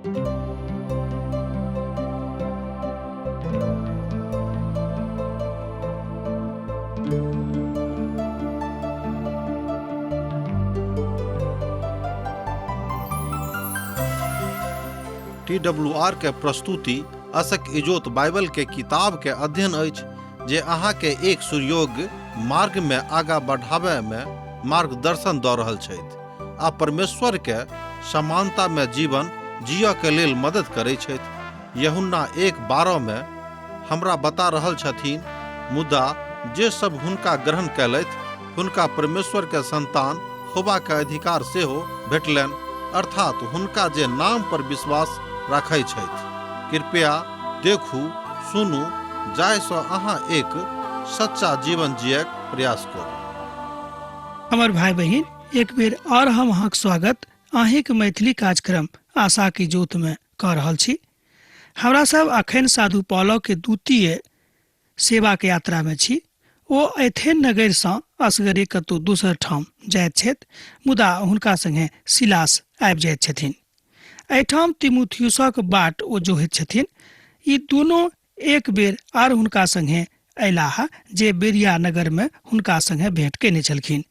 T W R के प्रस्तुति असक इजोत बाइबल के किताब के अध्ययन अछि जे अहाँ के एक सुयोग्य मार्ग में आगा बढ़ाबय में मार्गदर्शन दऽ रहल छथि आ परमेश्वर के समानता में जीवन जियऽ के लेल मदद करै छथि। यूहन्ना 1:12 में हमरा बता रहल छथिन, मुदा जे सब हुनका ग्रहण कयलथि हुनका परमेश्वर के संतान होबा के अधिकार सेहो भेटलनि, अर्थात हुनका जे नाम पर विश्वास राखै छथि। कृपया देखू, सुनू, जाहि सँ अहाँ एक सच्चा जीवन जियक प्रयास करू। हमर भाई बहिन, एक बेर और हम अहाँक स्वागत अहींक मैथिली कार्यक्रम आशा की जोत में कऽ रहल छी। हमरा सब अखन साधु पौलो के द्वितीय सेवा के यात्रा में छी। ओ एथेन नगर सँ असगरे कतौ दोसर ठाम जाइत छथि, मुदा हुनका संगे सिलास आबि जाइत छथिन। एहिठाम तिमुथियुसक बाट ओ जोहैत छथिन। ई दुनू एक बेर आर हुनका संगे अयलाह जे बेरिया नगर में हुनका संगे भेंट केने छलखिन।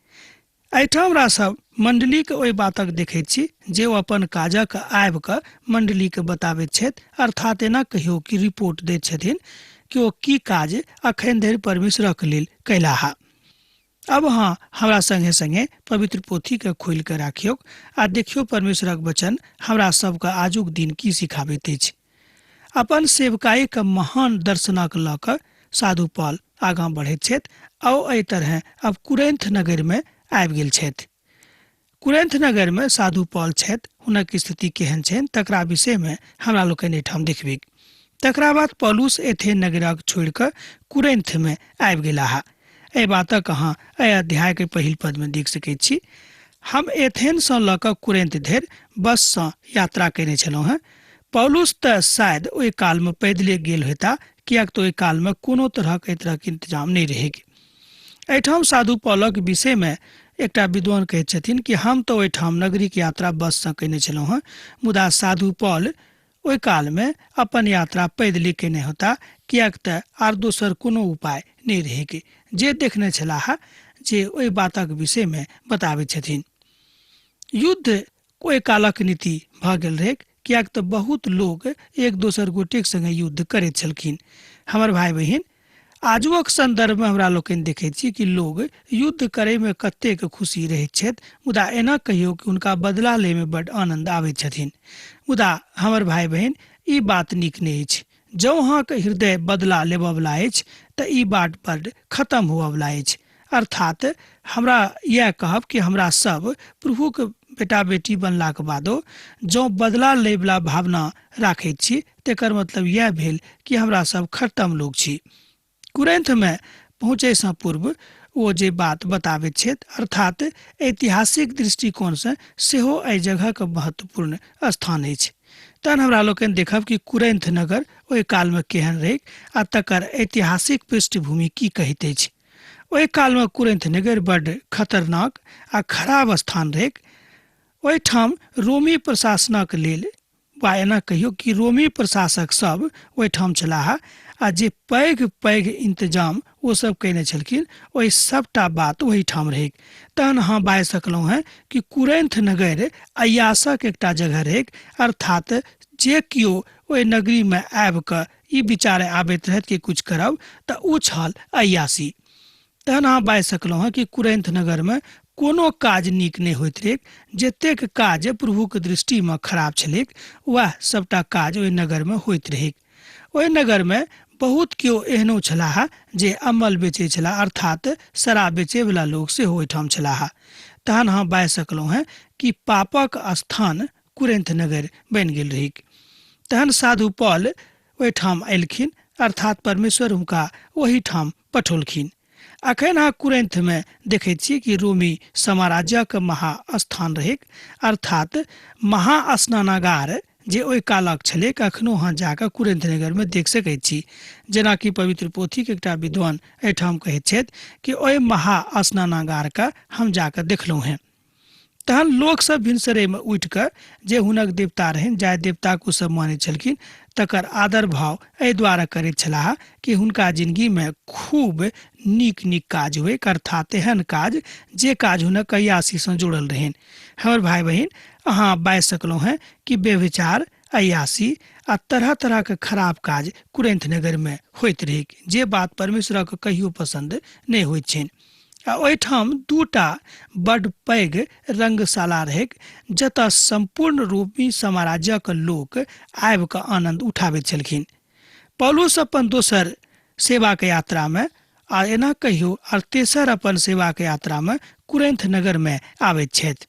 एहिठाम हमरा सब मंडलीके ओहि बातक देखैत छी जे ओ अपन काजक आबि कऽ मंडलीके बताबैत छथि, अर्थात एना कहियो कि रिपोर्ट दैत छथिन कि ओ की काज अखन धरि परमेश्वरक लेल कयलाह। अब अहाँ हमरा संगे संगे पवित्र पोथीके खोलि कऽ राखियौक आ देखियौ परमेश्वरक वचन हमरा सबके आजुक दिन की सिखाबैत अछि। अपन सेवकाईक महान दर्शनक लऽ कऽ साधु पॉल आगाँ बढ़ैत छथि आ ओ एहि तरहें अब कुरैन्थ नगरमे आबि गेल छथि। कुरैन्थ नगरमे साधु पॉल छथि, हुनक स्थिति केहन छनि तकरा विषयमे हमरा लोकनि एहिठाम देखबिक। तकरा बाद पौलुस एथेन नगरक छोड़ि कऽ कुरैन्थमे आबि गेलाह। एहि बातक अहाँ एहि अध्यायके पहिल पदमे देख सकैत छी। हम एथेनसँ लऽ कऽ कुरैन्थ धरि बससँ यात्रा कयने छलहुँ हेँ। पौलुस तऽ शायद ओहि कालमे पैदले गेल होयता, किएक तऽ ओहि कालमे कोनो तरहक एहि तरहक इंतजाम नहि रहैक। एहिठाम साधु पौलक विषयमे एकटा विद्वान कहैत छथिन कि हम तऽ ओहिठाम नगरीक यात्रा बससँ कयने छलहुँ हेँ, मुदा साधु पौल ओहि कालमे अपन यात्रा पैदले कयने होता, किएक तऽ आर दोसर कोनो उपाय नहि रहैक। जे देखने छलाह जे ओहि बातक विषयमे बताबैत छथिन। युद्ध ओहि कालक नीति भऽ गेल रहैक, किएक तऽ बहुत लोक एक दोसर गोटेक संगे युद्ध करैत छलखिन। हमर भाय बहिन, आजुक संदर्भमे हमरा लोकनि देखैत छी कि लोग युद्ध करैमे कतेक खुशी रहैत छथि, मुदा एना कहियौ कि हुनका बदला लैमे बड्ड आनन्द आबैत छथिन। मुदा हमर भाय बहिन, ई बात नीक नहि अछि। जँ अहाँक हृदय बदला लेबऽवला अछि तऽ ई बाट बड्ड खतम हुअवला अछि। अर्थात हमरा इएह कहब कि हमरा सब प्रभुक बेटा बेटी बनलाक बादो जँ बदला लैवला भावना राखैत छी तेकर मतलब इएह भेल कि हमरा सब खत्म लोग छी। कुरैन्थमे पहुँचैसँ पूर्व ओ जे बात बताबैत छथि, अर्थात ऐतिहासिक दृष्टिकोणसँ सेहो एहि जगहक महत्वपूर्ण स्थान अछि। तहन हमरा लोकनि देखब कि कुरैन्थ नगर ओहि कालमे केहन रहैक आ तकर ऐतिहासिक पृष्ठभूमि की कहैत अछि। ओहि कालमे कुरैन्थ नगर बड्ड खतरनाक आ खराब स्थान रहैक। ओहिठाम रोमी प्रशासनक लेल वा एना कहियौ कि रोमी प्रशासक सब ओहिठाम छलाह आ जे पैघ पैघ इंतजाम ओ सब कयने छलखिन ओहि सबटा बात ओहिठाम रहैक। तहन अहाँ बाजि सकलहुँ हेँ कि कुरैन्थ नगर अय्यासक एकटा जगह रहैक, अर्थात जे केओ ओहि नगरीमे आबि कऽ ई विचारे आबैत रहथि कि किछु करब तऽ ओ छल अय्यासी। तहन अहाँ बाजि सकलहुँ हेँ कि कुरैन्थ नगरमे कोनो काज नीक नहि होइत रहैक, जतेक काज प्रभुक दृष्टिमे खराब छलैक वएह सबटा काज ओहि नगरमे होइत रहैक। ओहि नगरमे बहुत केओ एहनो छलाह जे अमल बेचै छलाह, अर्थात शराब बेचैवला लोक सेहो ओहिठाम छलाह। तहन अहाँ बाजि सकलहुँ हेँ कि पापक स्थान कुरैन्थ नगर बनि गेल रहैक। तहन साधु पॉल ओहिठाम अयलखिन, अर्थात परमेश्वर हुनका ओहिठाम पठौलखिन। अखन अहाँ कुरैन्थमे देखैत छी कि रोमी साम्राज्यक महास्थान रहैक, अर्थात महास्नानागार जे ओहि कालक छलैक, अखनो अहाँ जाकऽ कुरैन्थ नगरमे देख सकैत छी। जेनाकि पवित्र पोथीक एकटा विद्वान एहिठाम कहैत छथि कि ओहि महास्नानागारके हम जाकऽ देखलहुँ हेँ। तहन लोकसभ भिनसरेमे उठि कऽ जे हुनक देवता रहनि, जाहि देवताके ओसभ मानै छलखिन, तकर आदर भाव एहि दुआरे करैत छलाह कि हुनका जिनगीमे खूब नीक नीक काज होइक, अर्थात एहन काज जे काज हुनक अय्यासीसँ जुड़ल रहनि। हमर भाय बहिन, अहाँ बाजि सकलहुँ हेँ कि व्यभिचार, अय्यासी आ तरह तरह के खराब काज कुरैन्थ नगरमे होइत रहैक, जे बात परमेश्वरक कहियो पसन्द नहि होइत छनि। आ ओहिठाम दूटा बड्ड पैघ रंगशाला रहैक, जतऽ सम्पूर्ण रोमी साम्राज्यक लोक आबि कऽ आनन्द उठाबैत छलखिन। पौलुस अपन दोसर सेवाक यात्रामे आ एना कहियो आर तेसर अपन सेवाक यात्रामे कुरैन्थ नगरमे आबैत छथि।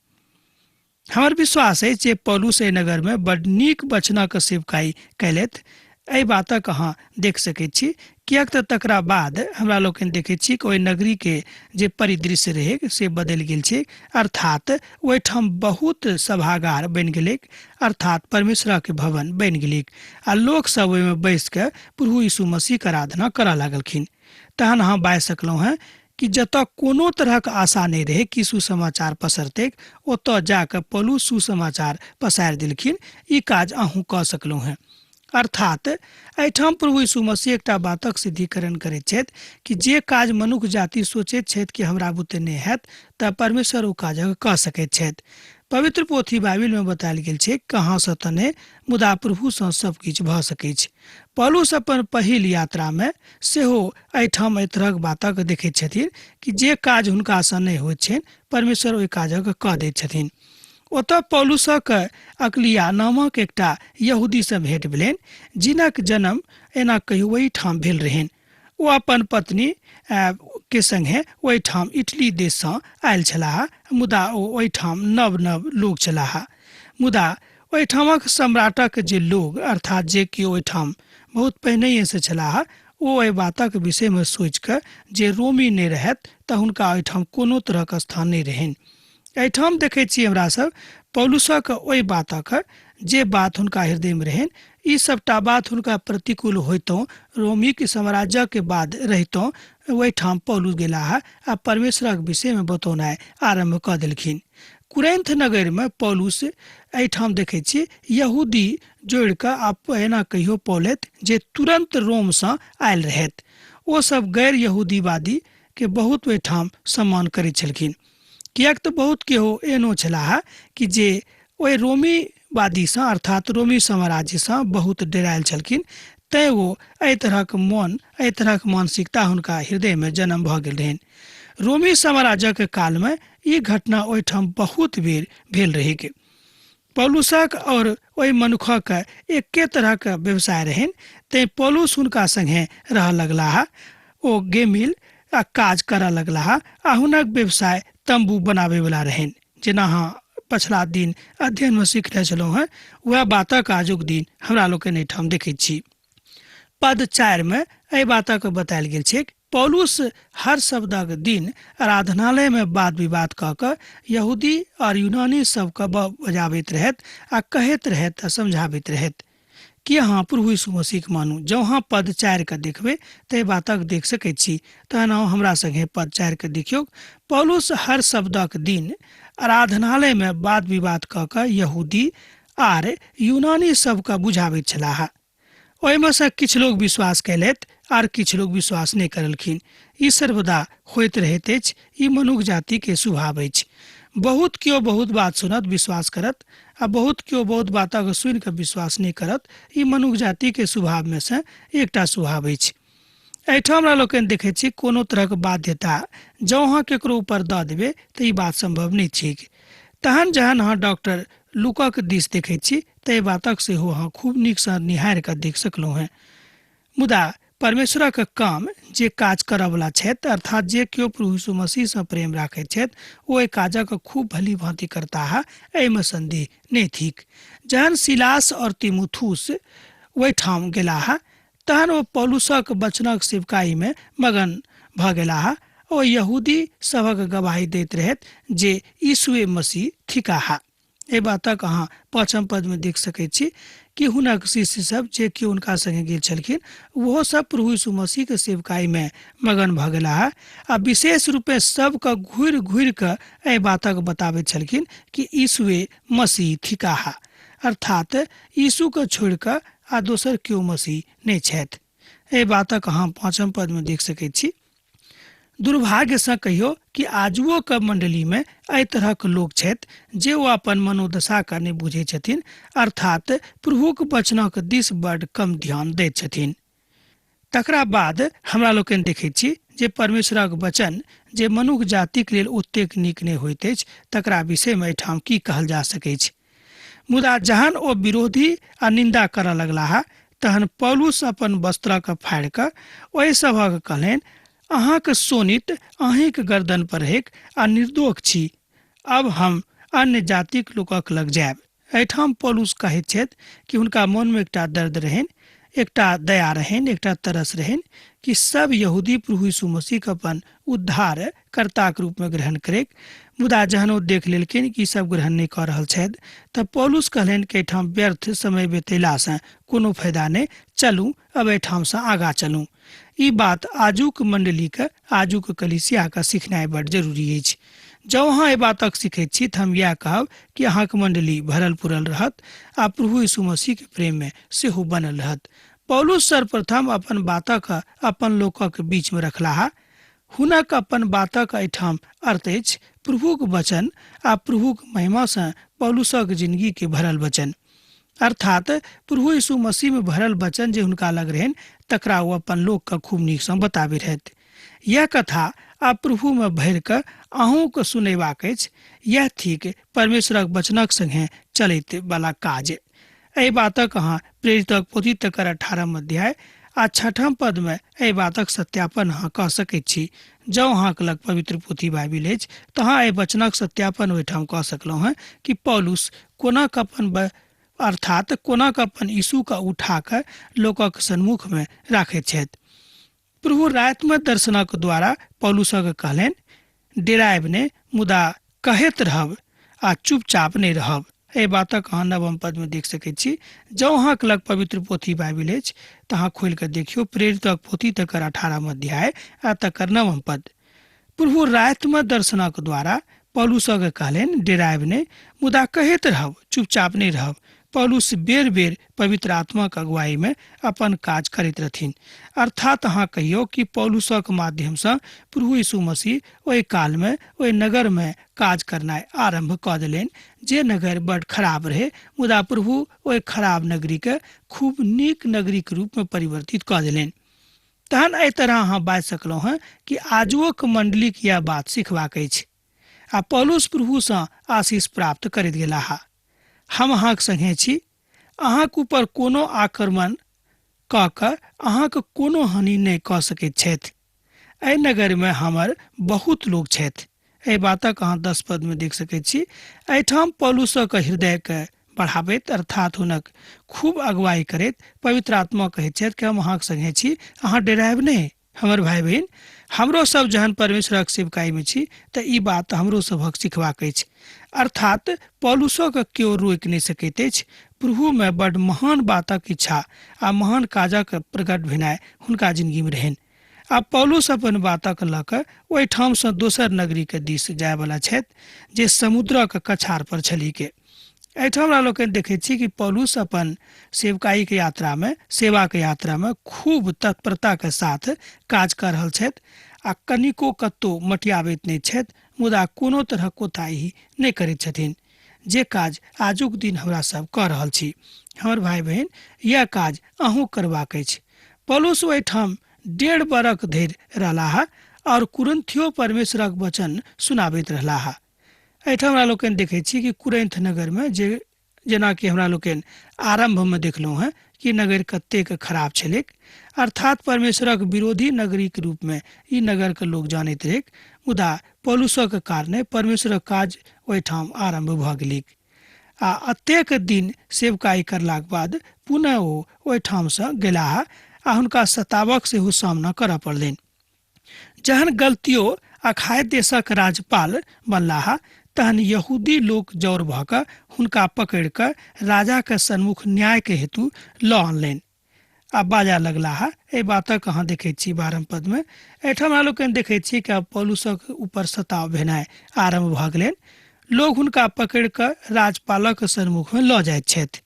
हमर विश्वास अछि जे पौलुस एहि नगरमे बड्ड नीक वचनक सेवकाई कयलथि। एहि बातक अहाँ देख सकैत छी, किएक तँ तकरा बाद हमरा लोकनि देखैत छी कि ओहि नगरीके जे परिदृश्य रहैक से बदलि गेल छैक, अर्थात ओहिठाम बहुत सभागार बनि गेलैक, अर्थात परमेश्वरक भवन बनि गेलैक आ लोक सब ओहिमे बैसि कऽ प्रभु यीशु मसीहक आराधना करऽ लागलखिन। तहन अहाँ बाजि सकलहुँ हेँ कि जतऽ कोनो तरहक आशा नहि रहै कि सुसमाचार पसरतैक, ओतऽ जा कऽ पौलुस सुसमाचार पसारि देलखिन। ई काज अहूँ कऽ सकलहुँ हेँ। अर्थात एहिठाम प्रभु यीशु मसीह एकटा बातक सिद्धीकरण करैत छथि कि जे काज मनुख जाति सोचैत छथि कि हमरा बुते नहि हैत, तऽ परमेश्वर ओ काजक कऽ सकैत छथि। पवित्र पोथी बाइबिलमे बतायल गेल छै, कहाँसँ तऽ नहि, मुदा प्रभुसँ सब किछु भऽ सकैछ। पौलुस अपन पहिल यात्रामे सेहो एहिठाम एहि तरहक बातक देखैत छथिन कि जे काज हुनकासँ नहि होइत छनि, परमेश्वर ओहि काजक कऽ दैत छथिन। ओतऽ पौलुसक अकलिया नामक एकटा यहूदीसँ भेंट भेलनि, जिनक जन्म एना कहियो ओहिठाम भेल रहनि। ओ अपन पत्नी के संगे ओहिठाम इटली देशसँ आयल छलाह, मुदा ओ ओहिठाम नव नव लोक छलाह। मुदा ओहिठामक सम्राटक जे लोग, अर्थात जे केओ ओहिठाम बहुत पहिनहिएसँ छलाह, ओ एहि बातक विषयमे सोचि कऽ जे रोमी नहि रहथि तऽ हुनका ओहिठाम कोनो तरहक स्थान नहि रहनि। एहिठाम देखैत छी हमरा सब पौलुसक ओहि बातक जे बात हुनका हृदयमे रहनि। ई सबटा बात हुनका प्रतिकूल होइतहुँ, रोमीक साम्राज्यक बाद रहितहुँ ओहिठाम पौलुस गेलाह आ परमेश्वरक विषयमे बतौनाइ आरम्भ कऽ देलखिन। कुरैन्थ नगरमे पौलुस एहिठाम देखैत छी यहूदी जोड़ि कऽ आ एना कहियो पौलथि जे तुरन्त रोमसँ आयल रहथि। ओ सब गैर यहूदीवादी के बहुत ओहिठाम सम्मान करैत छलखिन, किएक तऽ बहुत केहो एहनो छलाह कि जे ओहि रोमीवादीसँ अर्थात रोमी साम्राज्यसँ बहुत डेरायल छलखिन, तैँ ओ एहि तरहक मन, एहि तरहक मानसिकता हुनका हृदयमे जन्म भऽ गेल रहनि। रोमी साम्राज्यक कालमे ई घटना ओहिठाम बहुत बेर भेल रहैक। पौलुसक और ओहि मनुखक एके तरहक व्यवसाय रहनि, तैँ पौलुस हुनका संगे रहऽ लगलाह। ओ गेमिल आ काज करऽ लगलाह आ हुनक व्यवसाय तम्बू बनाबयवला रहनि। जेना अहाँ पछिला दिन अध्ययनमे सिखने छलहुँ हेँ, वएह बातक आजुक दिन हमरा लोकनि एहिठाम देखैत छी। पद 4 मे एहि बातक बतायल गेल छैक, पौलुस हर शब्दक दिन आराधनालय में वाद विवाद कऽ कऽ यहूदी और यूनानी सबके बजाबैत रहैत आ कहैत रहैत आ समझाबैत रहैत कि अहाँ प्रभु यीशु मसीहके मानू। जँ अहाँ पद 4 के देखबै तऽ एहि बातक देख सकैत छी। तहन अहाँ हमरा संगे पद 4 के देखियौ। पौलुस हर शब्दक दिन आराधनालय में वाद विवाद कऽ कऽ यहूदी आर यूनानी सबके बुझाबैत छलाह। ओहिमे सँ किछु लोक विश्वास कयलथि आर किछु लोक विश्वास नहि करलखिन। ई सर्वदा होइत रहैत अछि। ई मनुख जातिके स्वभाव अछि। बहुत केओ बहुत बात सुनत, विश्वास करत आ बहुत केओ बहुत बातक सुनि कऽ विश्वास नहि करत। ई मनुख जातिके स्वभावमे सँ एकटा स्वभाव अछि। एहिठाम हमरा लोकनि देखैत छी कोनो तरहक बाध्यता जँ अहाँ केकरो ऊपर दऽ देबै तऽ ई बात सम्भव नहि छैक। तहन जहन अहाँ डॉक्टर लुकक दिस देखैत छी तऽ एहि बातक सेहो अहाँ खूब नीकसँ निहारि कऽ देख सकलहुँ हेँ। मुदा परमेश्वरक काम जे काज करऽवला छथि, अर्थात जे केओ प्रभु यीशु मसीहसँ प्रेम राखैत छथि, ओ एहि काजक खूब भली भाँति करताह, एहिमे सन्देह नहि थिक। जहन सिलास और तिमुथुस ओहिठाम गेलाह तहन ओ पौलुसक वचनक सेवकाईमे मगन भऽ गेलाह। ओ यहूदी सभक गवाही दैत रहथि जे यीशुए मसीह थिकाह। एहि बातक अहाँ पाँचम पदमे देख सकैत छी कि हुनक शिष्य सब जे केओ हुनका संगे गेल छलखिन ओहो सब प्रभु यीशु मसीहके सेवकाईमे मगन भऽ गेलाह आ विशेष रूपे सबके घुरि घुरि कऽ एहि बातक बताबैत छलखिन कि यीशुए मसीह थिकाह, अर्थात यीशुके छोड़ि कऽ आ दोसर केओ मसीह नहि छथि। एहि बातक अहाँ पाँचम पदमे देख सकैत छी। दुर्भाग्यसँ कहियो कि आजुओ के मंडलीमे एहि तरहक लोक छथि जे ओ अपन मनोदशाके नहि बुझै छथिन, अर्थात प्रभुक वचनक दिस बड्ड कम ध्यान दैत छथिन। तकरा बाद हमरा लोकनि देखैत छी जे परमेश्वरक वचन जे मनुख जातिक लेल ओतेक नीक नहि होइत अछि तकरा विषयमे एहिठाम की कहल जा सकैछ। मुदा जहन ओ विरोधी आ निन्दा करऽ लगलाह तहन पौलुस अपन वस्त्रक फाड़ि कऽ ओहि सभक कहलनि, अहाँक शोणित अहींक गर्दन पर रहैक आ निर्दोष छी। अब हम अन्य जातिक लोकक लग जायब। एहिठाम पौलुस कहैत छथि कि हुनका मोनमे एकटा दर्द रहनि, एकटा दया रहनि, एकटा तरस रहनि कि सब यहूदी प्रभु यीशु मसीहके अपन उद्धार कर्ताक रूपमे ग्रहण करैक। मुदा जहन ओ देख लेलखिन कि सब ग्रहण नहि कऽ रहल छथि तऽ पौलुस कहलनि कि एहिठाम व्यर्थ समय बितेलासँ कोनो फायदा नहि, चलू अब एहिठामसँ आगाँ चलू। ई बात आजुक मण्डलीके, आजुक कलीसियाके सिखनाइ बड्ड जरूरी अछि। जँ अहाँ एहि बातक सिखैत छी तऽ हम इएह कहब कि अहाँके मण्डली भरल पुरल रहत आ प्रभु यीशु मसीहके प्रेममे सेहो बनल रहत। पौलुस सर्वप्रथम अपन बातक अपन लोकक बीचमे रखलाह। हुनक अपन बातक एहिठाम अर्थ अछि प्रभुक वचन आ प्रभुक महिमासँ पौलुसक जिंदगीके भरल वचन, अर्थात प्रभु यीशु मसीहमे भरल वचन जे हुनका लग रहनि तकरा ओ अपन लोकके खूब नीकसँ बताबैत रहथि। यह कथा आब प्रभुमे भरि कऽ अहूँके सुनेबाक अछि। यह थिक परमेश्वरक वचनक संगे चलैत वाला काज। एहि बातक अहाँ प्रेरितक पोथी तकर 18 अध्याय आ 6 पदमे एहि बातक सत्यापन अहाँ कऽ सकैत छी। जँ अहाँके लग पवित्र पोथी बाइबिल अछि तऽ अहाँ एहि वचनक सत्यापन ओहिठाम कऽ सकलहुँ हेँ कि पौलुस कोना कऽ अपन अर्थात कोना कऽ अपन यीशुके उठा कऽ लोकक सन्मुखमे राखैत छथि। प्रभु रातिमे दर्शनक द्वारा पौलुसक कहलनि, डेरायब नहि, मुदा कहैत रहब आ चुपचाप नहि रहब। एहि बातक अहाँ नवम पदमे देख सकैत छी। जँ अहाँके लग पवित्र पोथी बाइबिल अछि तऽ अहाँ खोलि कऽ देखियौ प्रेरितक पोथी तकर 18 अध्याय आ तकर नवम पद। प्रभु रातिमे दर्शनक द्वारा पौलुसके कहलनि, डेरायब नहि, मुदा कहैत रहब, चुपचाप नहि रहब। पौलुस बेर बेर पवित्र आत्माक अगुवाईमे अपन काज करैत रहथिन। अर्थात अहाँ कहियौ कि पौलुसक माध्यमसँ प्रभु यीशु मसीह ओहि कालमे ओहि नगरमे काज करनाइ आरम्भ कऽ देलनि जे नगर बड खराब रहै, मुदा प्रभु ओहि खराब नगरीके खूब नीक नगरीक रूपमे परिवर्तित कऽ देलनि। तहन एहि तरह अहाँ बाजि सकलहुँ हेँ कि आजुओक मण्डलीक यैह बात सिखबाक अछि। आ पौलुस प्रभुसँ आशीष प्राप्त करैत गेलाह। हम अहाँक संगे छी, अहाँक ऊपर कोनो आक्रमण कऽ कऽ अहाँक कोनो हानि नहि कऽ सकैत छथि। एहि नगरमे हमर बहुत लोक छथि। एहि बातक अहाँ 10 पदमे देख सकैत छी। एहिठाम पौलुसक हृदयके बढ़ाबैत अर्थात हुनक खूब अगुवाई करैत पवित्र आत्मा कहैत छथि कि हम अहाँक संगे छी, अहाँ डेरायब नहि। हमर भाई बहिन, हमरो सब जहन परमेश्वरक सेवकाईमे छी तऽ ई बात हमरो सभक सिखबाक अछि। अर्थात पौलुसोके केओ रोकि नहि सकैत अछि। प्रभुमे बड महान बातक इच्छा आ महान काजक प्रकट भेनाइ हुनका जिंदगीमे रहनि। आब पौलुस अपन बातक लऽ कऽ ओहिठामसँ दोसर नगरीके दिस जायवला छथि जे समुद्रक कछार पर छलीके। एहिठाम हमरा लोकनि देखैत छी कि पौलुस अपन सेवकाईके यात्रामे, सेवाके यात्रामे खूब तत्परताके साथ काज कऽ रहल छथि आ कनिको कतौ मटियाबैत नहि छथि, मुदा कोनो तरहक कोताही नहि करैत छथिन, जे काज आजुक दिन हमरा सब कऽ रहल छी। हमर भाई बहिन, यैह काज अहूँ करबाक अछि। पौलुस ओहिठाम 1.5 बरख धरि रहलाह और कुरिन्थियो परमेश्वरक वचन सुनाबैत रहलाह। एहिठाम हमरा लोकनि देखैत छी कि कुरिन्थ नगरमे जे जेनाकि हमरा लोकनि आरम्भमे देखलहुँ हेँ कि नगर कतेक खराब छलैक, अर्थात परमेश्वरक विरोधी नगरीक रूपमे ई नगरके लोक जानैत रहैक, मुदा पौलुसक कारणे परमेश्वरक काज ओहिठाम आरम्भ भऽ गेलैक आ एतेक दिन सेवकाई करलाक बाद पुनः ओ ओहिठामसँ गेलाह आ हुनका सतावक सेहो सामना करऽ पड़लनि। जहन गलतियो अखाय देशक राज्यपाल बनलाह तहन यहूदी लोक जौर भऽ कऽ हुनका पकड़ि कऽ राजाक सन्मुख न्यायके हेतु लऽ अनलनि आ बाजऽ लगलाह। एहि बातक अहाँ देखैत छी 12 पदमे। एहिठाम हमरा लोकनि देखैत छी कि आब पौलुसक ऊपर सताव भेनाइ आरम्भ भऽ गेलनि। लोक हुनका पकड़ि कऽ राजपालक सन्मुखमे लऽ जाइत छथि।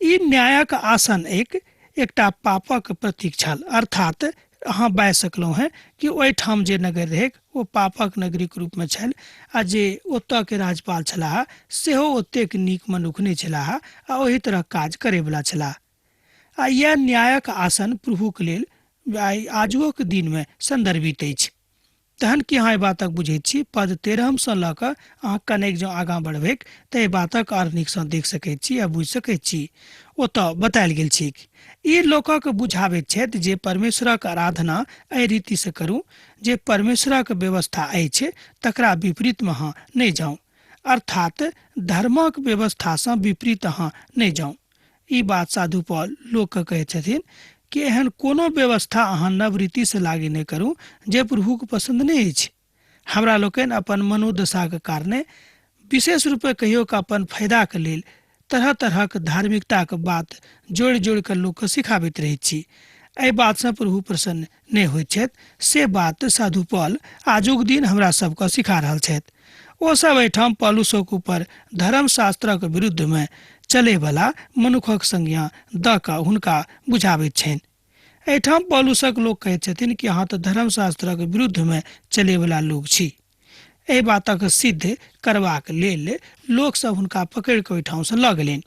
ई न्यायक आसन एकटा पापक प्रतीक छल, अर्थात अहाँ बाजि सकलहुँ हेँ कि ओहिठाम जे नगर रहैक ओ पापक नगरीक रूपमे छल आ जे ओतयके राज्यपाल छलाह सेहो ओतेक नीक मनुख नहि छलाह आ ओहि तरहक काज करैवला छलाह। आ इएह न्यायक आसन प्रभुक लेल आइ आजुओक दिनमे सन्दर्भित अछि। तहन की अहाँ एहि बातक बुझैत छी? पद 13सँ लऽ कऽ अहाँ कनेक जँ आगाँ बढ़बैक तऽ एहि बातक आर नीकसँ देख सकैत छी आ बुझि सकैत छी। ओतऽ बतायल गेल छैक। ई लोकक बुझाबैत छथि जे परमेश्वरक आराधना एहि रीतिसँ करू जे परमेश्वरक व्यवस्था अछि तकरा विपरीतमे अहाँ नहि जाउ। अर्थात धर्मक व्यवस्थासँ विपरीत अहाँ नहि जाउ। ई बात साधु पॉल लोकके कहैत छथिन कि एहन कोनो व्यवस्था अहाँ नव रीतिसँ लागू नहि करू जे प्रभुके पसन्द नहि अछि। हमरा लोकनि अपन मनोदशाक कारणे विशेष रूपे कहियो कऽ अपन फायदाके लेल तरह तरहक धार्मिकताक बात जोड़ि जोड़ि कऽ लोकके सिखाबैत रहैत छी। एहि बातसँ प्रभु प्रसन्न नहि होइत छथि, से बात साधु पॉल आजुक दिन हमरा सबके सिखा रहल छथि। ओ सब एहिठाम पौलुसक ऊपर धर्मशास्त्रक विरुद्धमे चलैवला मनुखक संज्ञा दऽ कऽ हुनका बुझाबैत छनि। एहिठाम पौलुसक लोक कहैत छथिन कि अहाँ तऽ धर्मशास्त्रक विरुद्धमे चलैवला लोक छी। एहि बातक सिद्ध करबाक लेल लोकसभ हुनका पकड़ि कऽ ओहिठामसँ लऽ गेलनि।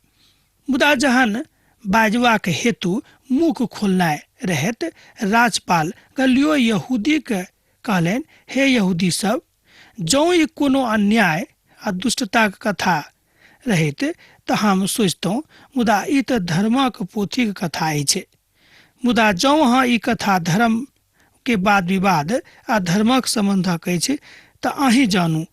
मुदा जहन बाजबाक हेतु मुख खोलनाइ रहैत, राजपाल गलियो यहूदीके कहलनि, हे यहूदी सब, जँ ई कोनो अन्याय आ दुष्टताक कथा रहैत तऽ हम सोचितहुँ, मुदा ई तऽ धर्मक पोथीक कथा अछि। मुदा जँ अहाँ ई कथा धर्म के वाद विवाद आ धर्मक सम्बन्धक अछि तऽ अहीं जानू,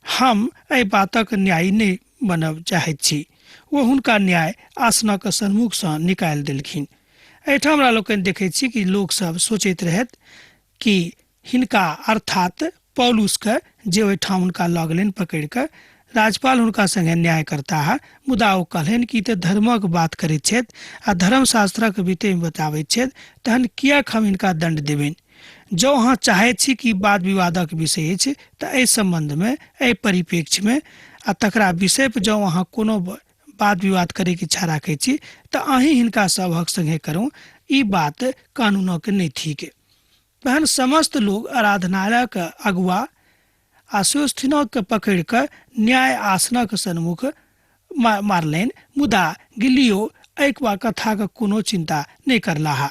हम एहि बातक न्यायी नहि बनब चाहैत छी। ओ हुनका न्याय आसनक सन्मुखसँ निकालि देलखिन। एहिठाम हमरा लोकनि देखैत छी कि लोकसभ सोचैत रहथि कि हिनका अर्थात पौलुसके जे ओहिठाम हुनका लऽ गेलनि पकड़ि कऽ, राजपाल हुनका संगे न्याय करताह, मुदा ओ कहलनि कि ई तऽ धर्मक बात करैत छथि आ धर्मशास्त्रक विषयमे बताबैत छथि, तहन किएक हम हिनका दण्ड देबनि? जँ अहाँ चाहैत छी कि वाद विवादक विषय अछि तऽ एहि सम्बन्धमे, एहि परिप्रेक्ष्यमे आ तकरा विषयपर जँ अहाँ कोनो वाद विवाद करैके इच्छा राखैत छी तऽ अहीं हिनका सभक संगे करू, ई बात कानूनक नहि थिक। तहन समस्त लोग आराधनालयक अगुआ आ सोस्थिनके पकड़ि कऽ न्याय आसनक सन्मुख मारलनि, मुदा गिलियो एहि कथाक कोनो चिन्ता नहि करलाह।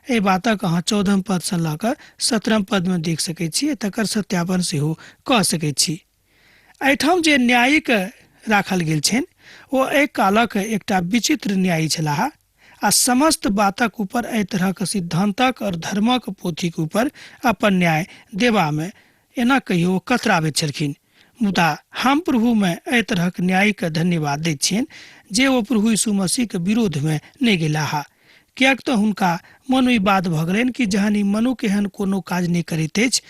एहि बातक अहाँ 14 पदसँ लऽ कऽ 17 पदमे देख सकैत छी, तकर सत्यापन सेहो कऽ सकैत छी। एहिठाम जे न्यायिक राखल गेल छनि ओ एहि कालक एकटा विचित्र न्यायी छलाह आ समस्त बातक ऊपर एहि तरहक सिद्धान्तक और धर्मक पोथीक ऊपर अपन न्याय देबामे एना कहियो कतराबैत छलखिन। मुदा हम प्रभुमे एहि तरहक न्यायीके धन्यवाद दैत छियनि जे ओ प्रभु यीशु मसीहके विरोधमे नहि गेलाह, किएक तऽ हुनका मन ई बात भऽ गेलनि कि जहन ई मनुख एहन कोनो काज नहि करैत अछि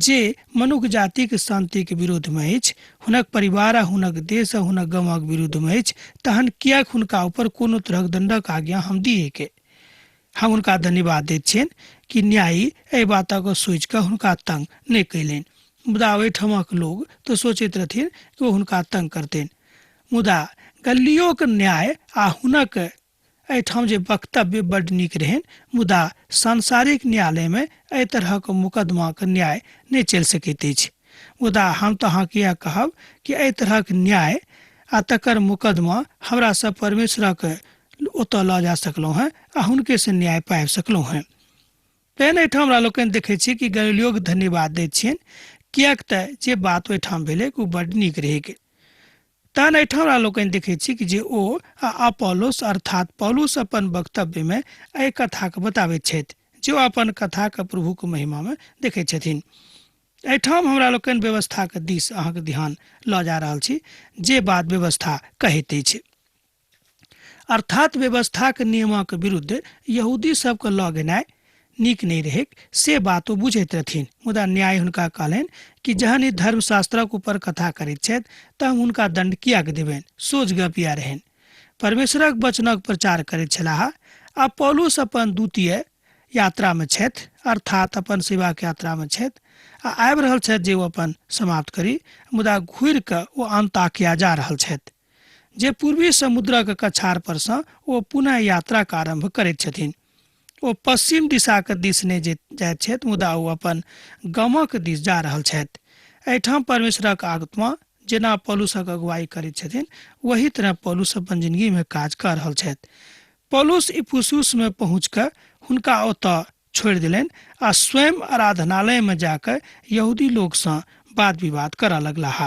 जे मनुख जातिक शान्तिक विरोधमे अछि, हुनक परिवार आ हुनक देश आ हुनक गामक विरुद्धमे अछि, तहन किएक हुनका ऊपर कोनो तरहक दण्डक आज्ञा हम दिएके? हम हुनका धन्यवाद दैत छियनि कि न्यायी एहि बातक सोचि कऽ हुनका तंग नहि कयलनि। मुदा ओहिठामक लोक तऽ सोचैत रहथिन कि ओ हुनका तंग करतनि। मुदा गल्लियोक न्याय आ हुनक एहिठाम जे वक्तव्य बड्ड नीक रहनि, मुदा सांसारिक न्यायालयमे एहि तरहक मुकदमाक न्याय नहि चलि सकैत अछि। मुदा हम तऽ अहाँके इएह कहब कि एहि तरहक न्याय आ तकर मुकदमा हमरा सब परमेश्वरक ओतऽ लऽ जा सकलहुँ हेँ आ हुनकेसँ न्याय पाबि सकलहुँ हेँ। तहन एहिठाम हमरा लोकनि देखै छी कि गलीलियोके धन्यवाद दैत छियनि, किएक तऽ जे बात ओहिठाम भेलैक ओ बड्ड नीक रहैक। तहन एहिठाम हमरा लोकनि देखैत छी कि जे ओ आ अपोलोस अर्थात पौलुस अपन वक्तव्यमे एहि कथाके बताबैत छथि जे ओ अपन कथाके प्रभुक महिमामे देखैत छथिन। एहिठाम हमरा लोकनि व्यवस्थाके दिस अहाँके ध्यान लऽ जा रहल छी जे बात व्यवस्था कहैत अछि। अर्थात व्यवस्थाक नियमक विरुद्ध यहूदी सबके लऽ गेनाइ नीक नहि रहैक से बात ओ बुझैत रहथिन। मुदा न्याय हुनका कहलनि कि जहन ई धर्मशास्त्रक ऊपर कथा करैत छथि तऽ हम हुनका दण्ड किएक देबनि। सोझ गप इएह रहनि। परमेश्वरक वचनक प्रचार करैत छलाह आ पौलुस अपन द्वितीय यात्रामे छथि, अर्थात अपन सेवाक यात्रामे छथि आ आबि रहल छथि जे ओ अपन समाप्त करी, मुदा घुरि कऽ ओ अन्ताकिया जा रहल छथि, जे पूर्वी समुद्रक कछार पर सँ ओ पुनः यात्राक आरम्भ करैत छथिन। ओ पश्चिम दिशाक दिस नहि जाइत छथि, मुदा ओ अपन गामक दिस जा रहल छथि। एहिठाम परमेश्वरक आत्मा जेना पौलुसक अगुवाई करैत छथिन, ओही तरह पौलुस अपन जिंदगी में काज कऽ रहल छथि। पौलुस इफुसुस में पहुँच कऽ हुनका ओतऽ छोड़ि देलनि आ स्वयं आराधनालय में जाकऽ यहूदी लोकसँ वाद विवाद करऽ लगलाह।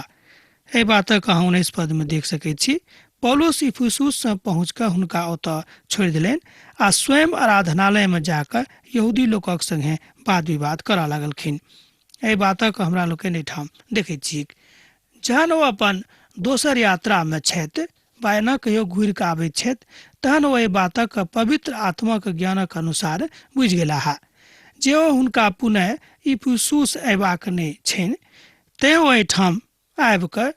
एहि बातक अहाँ 19 पद में देख सकैत छी। पौलुस इफुसुस सँ पहुँच कऽ हुनका ओतऽ छोड़ि देलनि आ स्वयं आराधनालय में जाकऽ यहूदी लोकक संगे वाद विवाद करऽ लगलखिन। एहि बातक हमरा लोकनि एहिठाम देखैत छी। जहन ओ अपन दोसर यात्रा में छथि वा एना कहियो घुरि कऽ आबैत छथि, तहन ओ एहि बातक पवित्र आत्माक ज्ञानक अनुसार बुझि गेलाह जे ओ हुनका पुनः इफुसुस अयबाक नहि छनि, तेँ ओ एहिठाम आबि कऽ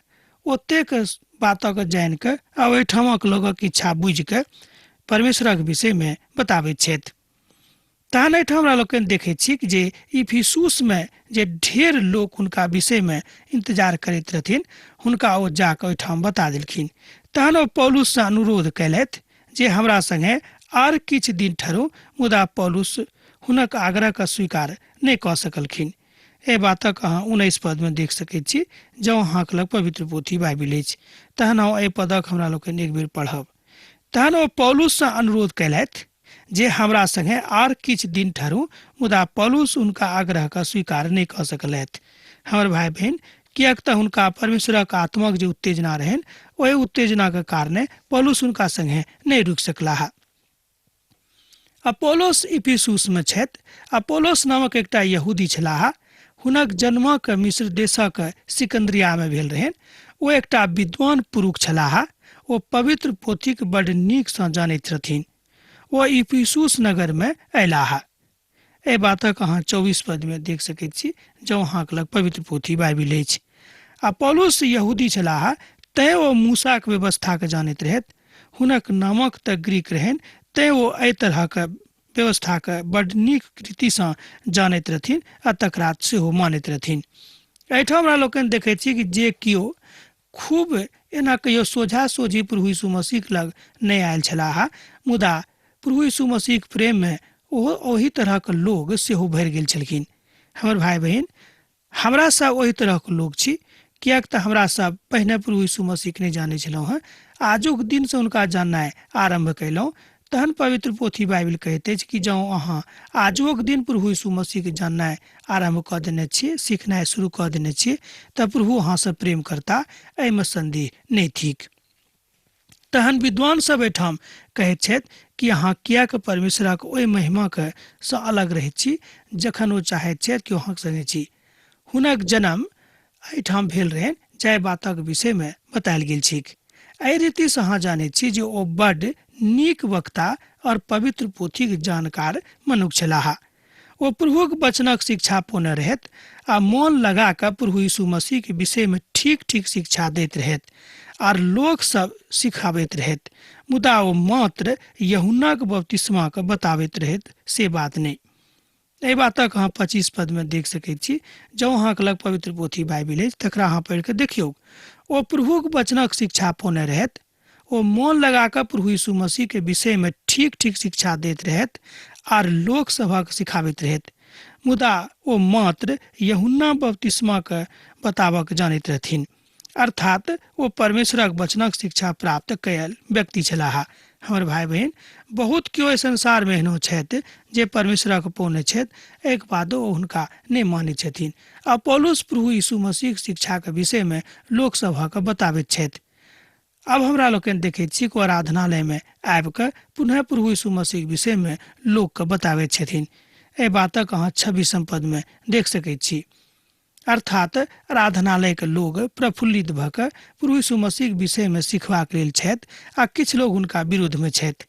ओतेक बातक जानि कऽ आ ओहिठामक लोकक इच्छा बुझि कऽ परमेश्वरक विषयमे बताबैत छथि। तहन एहिठाम हमरा लोकनि देखैत छी जे इफिसुसमे जे ढेर लोक हुनका विषयमे इंतजार करैत रहथिन, हुनका ओ जाकऽ ओहिठाम बता देलखिन। तहन ओ पौलुससँ अनुरोध कयलथि जे हमरा संगे आर किछु दिन ठहरू, मुदा पौलुस हुनक आग्रहके स्वीकार नहि कऽ सकलखिन। एहि बातक अहाँ 19 पदमे देख सकैत छी, जँ अहाँक लग पवित्र पोथी बाइबिल अछि। तहन हम एहि पदक हमरा लोकनि एक बेर पढ़ब। तहन ओ पौलुससँ अनुरोध कयलथि जे हमरा संगे आर किछु दिन ठहरू, मुदा पौलुस हुनका आग्रहके स्वीकार नहि कऽ सकलथि। हमर भाय बहिन, किएक तऽ हुनका परमेश्वरक आत्माक जे उत्तेजना रहनि, ओहि उत्तेजनाक कारणे पौलुस हुनका संगे नहि रुकि सकलाह। अपोलोस इफिसुसमे छथि। अपोलोस नामक एकटा यहूदी छलाह। हुनक जन्मक मिस्र देशक सिकंदरियामे भेल रहनि। ओ एकटा विद्वान पुरुष छलाह। ओ पवित्र पोथीक बड्ड नीकसँ जानैत रहथिन। ओ इफिसुस नगरमे अयलाह। एहि बातक अहाँ 24 पदमे देख सकैत छी, जँ अहाँक लग पवित्र पोथी बाइबिल अछि। आ पौलुस यहूदी छलाह, तेँ ओ मूसाक व्यवस्थाके जानैत रहथि। हुनक नामक तऽ ग्रीक रहनि, तेँ ओ एहि तरहक व्यवस्थाके बड्ड नीक रीतिसँ जानैत रहथिन आ तकरा सेहो मानैत रहथिन। एहिठाम हमरा लोकनि देखैत छी कि जे केओ खूब एना कहियो सोझा सोझी प्रभु यीशु मसीहक लग नहि आयल छलाह, मुदा प्रभु यीशु मसीहक प्रेममे ओहो ओहि तरहक लोग सेहो भरि गेल छलखिन। हमर भाय बहिन, हमरा सब ओहि तरहक लोग छी, किएक तऽ हमरा सब पहिने प्रभु यीशु मसीहके नहि जानै छलहुँ हँ। आजुक दिनसँ हुनका जाननाइ आरम्भ कयलहुँ। तहन पवित्र पोथी बाइबिल कहैत अछि कि जँ अहाँ आजुक दिन प्रभु यीशु मसीहके जाननाइ आरम्भ कऽ देने छी, सीखनाइ शुरू कऽ देने छी, तऽ प्रभु अहाँसँ प्रेम करता, एहिमे सन्देह नहि थिक। तहन विद्वान सब एहिठाम कहैत छथि कि अहाँ किएक परमेश्वरक ओहि महिमाके सँ अलग रहैत छी, जखन ओ चाहैत छथि कि अहाँक संगे छी। हुनक जन्म एहिठाम भेल रहनि, जाहि बातक विषयमे बतायल गेल छैक। एहि रीतिसँ अहाँ जानैत छी जे ओ बड्ड नीक वक्ता और पवित्र पोथीक जानकार मनुख छलाह। ओ प्रभुक वचनक शिक्षा पौने रहथि आ मोन लगा कऽ प्रभु यीशु मसीहके विषयमे ठीक ठीक शिक्षा दैत रहथि आर लोक सब सिखाबैत रहथि, मुदा ओ मात्र यूहन्नाक बपतिस्माके बताबैत रहथि से बात नहि। एहि बातक अहाँ 25 पदमे देख सकैत छी। जँ अहाँके लग पवित्र पोथी बाइबिल अछि, तकरा अहाँ पढ़ि कऽ देखियौ। ओ प्रभुक वचनक शिक्षा पौने रहथि। ओ मोन लगा कऽ प्रभु यीशु मसीहके विषयमे ठीक ठीक शिक्षा दैत रहथि आर लोक सभक सिखाबैत रहथि, मुदा ओ मात्र यूहन्ना बपतिस्माके बताबक जानैत रहथिन। अर्थात ओ परमेश्वरक वचनक शिक्षा प्राप्त कयल व्यक्ति छलाह। हमर भाय बहिन, बहुत केओ एहि संसारमे एहनो छथि जे परमेश्वरक पौने छथि, एहिके बादो ओ हुनका नहि मानैत छथिन। आ पौलुस प्रभु यीशु मसीहक शिक्षाके विषयमे लोक सभक बताबैत छथि। आब हमरा लोकनि देखैत छी कि ओ आराधनालयमे आबि कऽ पुनः प्रभु यीशु मसीहक विषयमे लोकके बताबैत छथिन। एहि बातक अहाँ 26 पदमे देख सकैत छी। अर्थात आराधनालयके लोग प्रफुल्लित भऽ कऽ प्रभु यीशु मसीहक विषयमे सिखबाक लेल छथि आ किछु लोग हुनका विरुद्धमे छथि।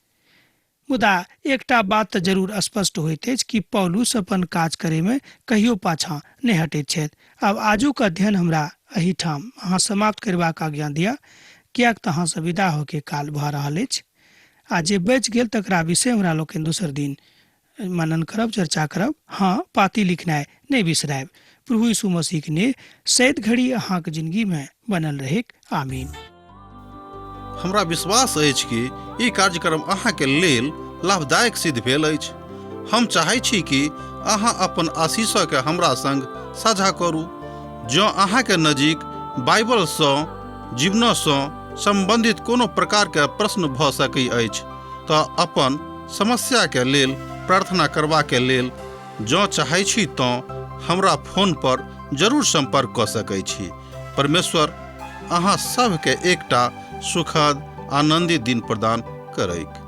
मुदा एकटा बात तऽ जरूर स्पष्ट होइत अछि कि पौलुस अपन काज करैमे कहियो पाछाँ नहि हटैत छथि। आब आजुक अध्ययन हमरा एहिठाम अहाँ समाप्त करबाक आज्ञा दिअ, किएक तऽ अहाँसँ विदा होइके काल भऽ रहल अछि आ जे बचि गेल तकरा विषय हमरा लोकनि दोसर दिन मनन करब, चर्चा करब। हँ, पाती लिखनाइ नहि बिसरायब। प्रभु यीशु मसीहके नेह सैद घड़ी अहाँके जिंदगीमे बनल रहैक। आमीन। हमरा विश्वास अछि कि ई कार्यक्रम अहाँके लेल लाभदायक सिद्ध भेल अछि। हम चाहै छी कि अहाँ अपन आशीषके हमरा संग साझा करू। जँ अहाँके नजीक बाइबलसँ जीवनसँ सम्बन्धित कोनो प्रकारके प्रश्न भऽ सकै अछि तऽ अपन समस्याके लेल प्रार्थना करबाके लेल जँ चाहै छी तँ हमरा फोन पर जरूर सम्पर्क कऽ सकै छी। परमेश्वर अहाँ सभके एकटा सुखद आनन्दित दिन प्रदान करैक।